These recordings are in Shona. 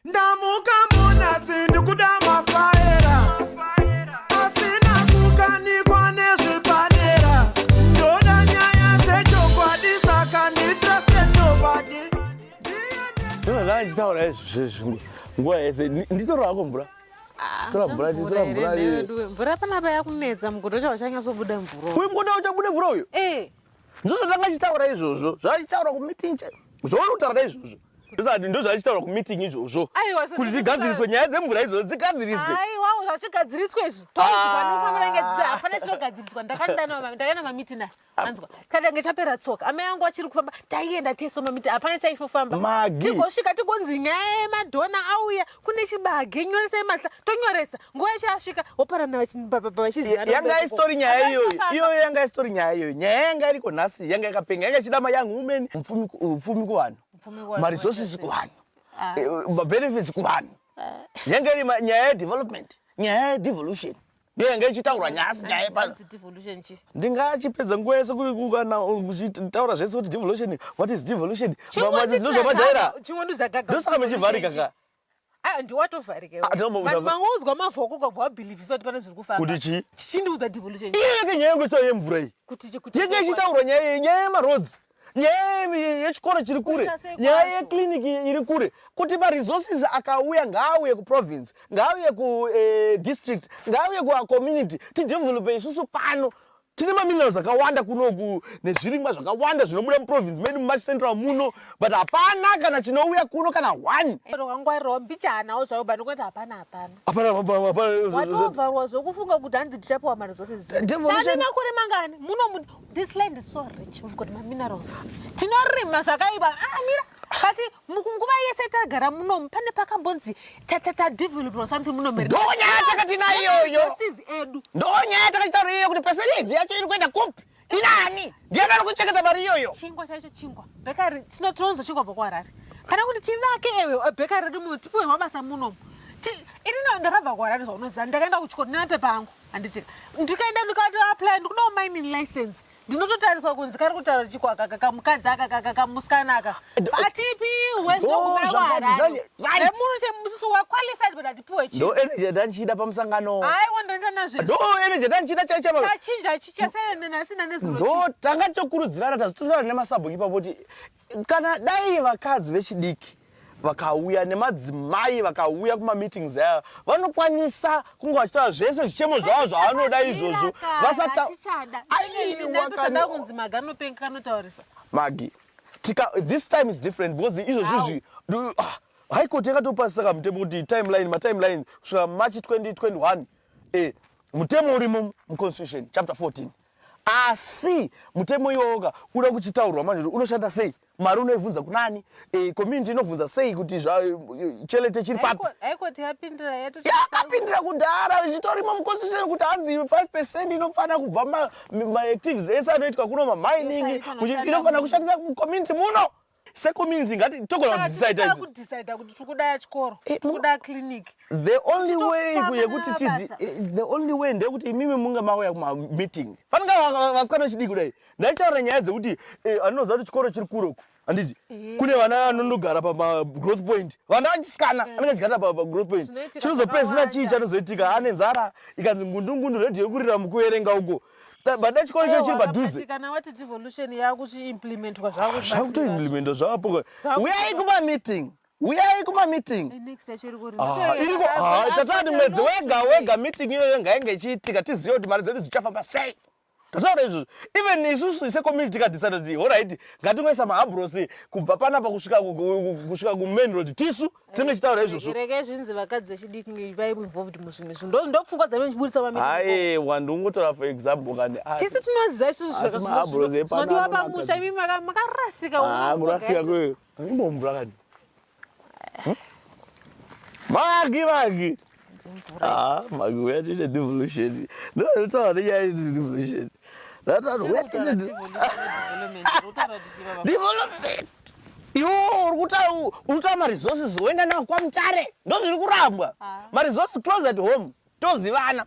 Ndamuka munasi ndikuda mafaera asina kukanikwa nezvipanera. Ndoda nyaya dzechokwadi, saka nditruste nobody. Ndinoda ndachitaura izvozvo nguva yese. Nditora hako mvura. Tora mvura, tora mvura. Mvura panapa yakunetsa, mugodhi wacho hauchanyatsobuda mvura. Uyu mugodhi hauchabuda mvura uyu? Eh. Ndozvatanga chitaura izvozvo, zvachitaura kumeeting chaiko. Zvauri kutaura izvozvo. Ndozvati ndozvachitaura kumeeting izvozvo. Aiwa, Kuti tigadziriswe nyaya dzemvura izvozvo dzigadziriswe. Aiwa, zvazvigadziriswe izvi. Tonzwa nofanira kunge dzisi hapana chinogadziriswa. Ndakandana ndakaenda mameeting aya. Anzwa. Kana chapera tsoka. Amai angu achiri kufamba, taienda tese mameeting, hapana chaifofamba. Magi. Tigosvika tigonzi nyaya yemadhona auya, kune chibage, nyoresai mazita, tonyoresa. Nguva yacho yasvika, woparana vachizivana. Yanga isitori nyaya iyoyo. Iyoyo yanga isitori nyaya iyoyo. Nyaya yanga iriko nhasi yanga yakapenga. Yanga ichida mayoung women, upfumi kuvanhu. Maresources kuvanhu. Mabenefits kuvanhu. Yanga iri nyaya yedevelopment, nyaya yedevolution. Ndiyo yanga ichitaurwa nhasi nyaya yepano. Devolution chi? Ndingachipedza nguva yese kuri kana kuchitaura zvese kuti devolution, what is devolution? Ndozvamajaira. Chingondiza gaga. Ndosaka muchivharika ka. Ah, ndiwatovharika iwe. Ah, But mangoudzwa mavhoko ukabva wabhilivhisa kuti pane zviri kufamba. Kuti chii? Chichindiudza devolution. Iyo yake nyaya yekuitaura yemvura iyi. Kuti Yanga ichitaurwa nyaya iyi, nyaya yemaroads, nyaya yechikoro chiri kure, Kuita sei nyaya kwacho? yeclinic iri kure. Kuti maresources akauya ngaauye kuprovince, ngaauye kudistrict, ngaauye kucommunity, tidevelope isusu pano. Tine maminerals akawanda kunoku nezvirimwa zvakawanda zvinobuda muprovince medu muMash Central muno, but hapana kana chinouya kuno kana one. Wakangwarirwa mbichanawo zvayo, but ndikuti hapana hapana. Hapana, hapana, hapana. Watovharwa zvokufunga kuti hanzi tichapiwa maresources. Devolution- Tane makore mangani muno this land is so rich, we've got maminerals, tinorima zvakaipa. Ah, mira, but mukunguva yese tagara munomu, pane pakambonzi tadevelopwa something muno Ndo nyaya takatina iyoyo. Resources edu. Ndo nyaya takachitaura iyoyo kuti percentage yacho iri kuenda kupi, inani, ndiani ari kuchengeta mari iyoyo? Chingwa chaicho, chingwa, bakery, tinonzo chingwa bva kuHarare kana kuti tivake ewe bakery redu muno, tipiwe mabasa munomu. Inini ndakabva kuHarare, zvaunoziva, ndakaenda kuchikoro nemapepa angu, handiti? Ndikaenda ndikatoapply, ndikudawo mining license, ndinototariswa kunzi kari kutaura chiko aka, kamukadzi aka, kamusikana aka, atipiwe. Ndo Zvinokuharare nemunhu chemususu waqualified, but atipiwe Ndo chii? Energy yatanichida pamusangano. Aiwa, ndoenda nazvo. Ndo energy yatanichida chaicha. Tachinja chichasiyana nezuro. Ndo tanga tokurudzirana, tazototaura nemasabhuku ipapo kuti kana dai vakadzi vechidiki vakauya nemadzimai vakauya kumameetings aya, vanokwanisa kunge vachitaura zvese zvichemo zvavo zvavanoda izvozvo. Vasata Aiwa, Vasada kunzi maganopenga kanotaurisa. Magi, tika this time is different because izvozvizvi High Court yakatopasisa kamutemo kuti timeline, matimeline kusvika March 2021. Mutemo urimo muconstitution chapter 14, asi mutemo iwowoka uda kuchitaurwa manje kuti unoshanda sei, mari unoibvunza kunani, community inobvunza sei kuti chelete chiri papi. Haikoti yapindira. Yakapindira kudhara, zvitorimo muconstitution kuti hanzi 5% inofana kubva maactivities ese anoitwa kuno, mamining, Yes, aifana inofana kushandisa mucommunity muno. Secommunity ngati togona kudecide izvi. Kudecida kuti tiri chikoro, tiri kuda clinic. The only way Tichitopamana yekuti mabasa. the only way ndeyekuti imimi munge mauya kumameeting. Fanika vasikana vechidiki kudai ndaitaura nyaya dzekuti andinoziva kuti chikoro chiri kure uku, handiti? Kune vana vanondogara pamagrowth point, vana vachisikana anenge achigara pagrowth point. Zvinoitika Chinozopedzisira chii? zvakawanda. Chanozoitika ane nzara, ikanzi ngundungundu redhiyo yekurira mukuverenga uko. Bada chikoro chacho chiri padhuze. Kana wati devolution yakuchiimplementwa. Zvakutoimplementwa zvapo. Uyai kumameeting, uyai kumameeting. Next yacho iri kuri? Ah, iriko. Ah, tatati mwedzi wega wega meeting iyoyo ngainge ichiitika, tizive kuti mari dzedu dzichafamba sei. Tataura izvozvo. Even isusu secommunity tikadecide kuti alright, ngatingoisa mahabrosi kubva panapa kusvika kumain road, tisu tinenge tichitaura izvozvo. Rege zvinzi vakadzi vechidiki vai involved muzvinhu izvi. Ndo pfungwa dzange ndichiburitsa pameeting. Aiwa, ndingotora for example kani. Tisi tinoziva isusu Asi mahabrosi epano zvinodiwa anonaka. pamusha. Imi makarasika. Ah, kurasika kweyo imbomvura kani. Magi, magi. Ah, magi, uya tiite devolution. Ndotaura nenyaya yedevolution. Ndatati uya tiite development. Iwo uri kutaura maresources woenda nawo kwaMutare, ndozviri kurambwa. Maresources close at home, tozivana.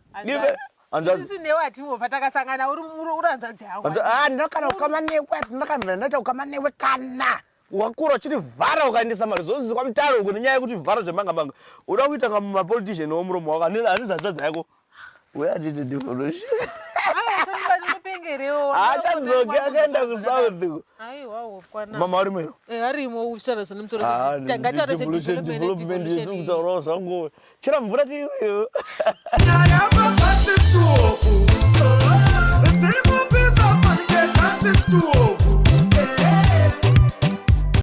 Hanzvadzi. Isusu newe hatimbofa takasangana, uri hanzvadzi yangu. Ah, ndinokana kukama newe, ndinokana ndaita kukama newe kana. Wakura uchitivhara ukaendesa maresources kwaMutare uko nenyaya yekuti vhara zvemanga manga. Uda kuita nga mapolitician womuromo wako handizi hanzvadzi yako. Uya nditi devolution. Haachadzoki akaenda kusouth. Mama varimo here? Eh, varimo uchitaura zvine musoro Ah, tangataura devolution development yetiri kutaurawo zvangu. Chera mvura tiiweyo. Nyaya papasi tu.